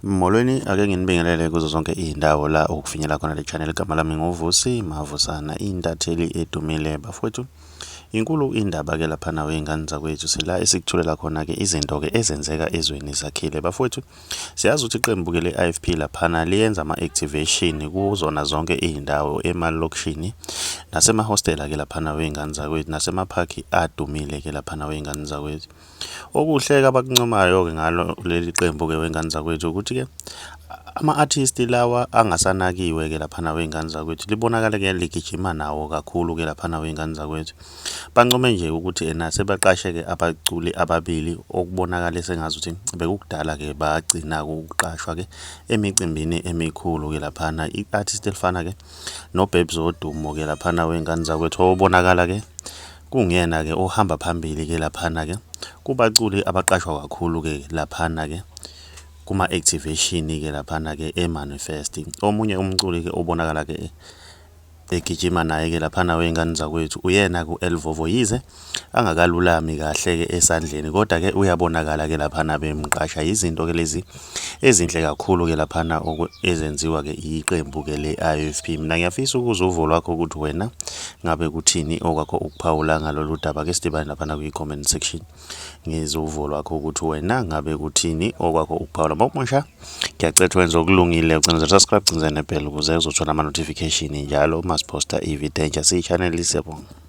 Molweni ake nginibingelele kuzo zonke izindawo la ukufinyelela khona le channel. Igama lami nguVusi Mavusana, intatheli edumile bafowethu. Inkulu indaba ke lapha nawe ingane zakwethu sila esikuthulela khona ke izinto ke ezenzeka ezweni sakhile bafowethu. Siyazi ukuthi iqembu ke le-IFP laphana liyenza ama-activation kuzona zonke izindawo emalokishini nasemahostela ke lapha nawe ingane zakwethu nasemaphaki adumile ke lapha nawe ingane zakwethu. Okuhle ke abakuncomayo ke ngalo leli qembu ke wengane zakwethu ukuthi ke ama-artist lawa angasanakiwe ke lapha nawe ingane zakwethu libonakala ke ligijima nawo kakhulu ke lapha nawe ingane zakwethu. Bancome nje ukuthi sebaqashe ke abaculi ababili okubonakala sengazi ukuthi bekukudala ke bagcina ukuqashwa ke emicimbini emikhulu ke lapha i-artist elifana ke wodumo ke lapha nawe ingane zakwethu obonakala ke kungiyena ke ohamba phambili ke lapha ke kubaculi abaqashwa kakhulu ke lapha ke kuma-activation ke lapha ke emanifest. Omunye umculi ke obonakala ke egijima naye ke lapha wengane zakwethu uyena ku-lvovo, yize angakalulami kahle ke esandleni kodwa ke uyabonakala ke lapha bemqasha. Izinto ke lezi ezinhle kakhulu ke lapha ezenziwa ke iqembu ke le-IFP. Mina ngiyafisa ukuzwa uvo lwakho ukuthi wena ngabe kuthini okwakho ukuphawula ngalolu daba. Ke sidibane lapha kwi-comment section ngizwe uvo lwakho ukuthi wena ngabe kuthini okwakho ukuphawula. Mawumusha ngiyacela wenze okulungile ucinezela subscribe, cinzene bell ukuze uzothola ama-notification njalo masiposta i-video entsha siyi-channel. Siyabonga.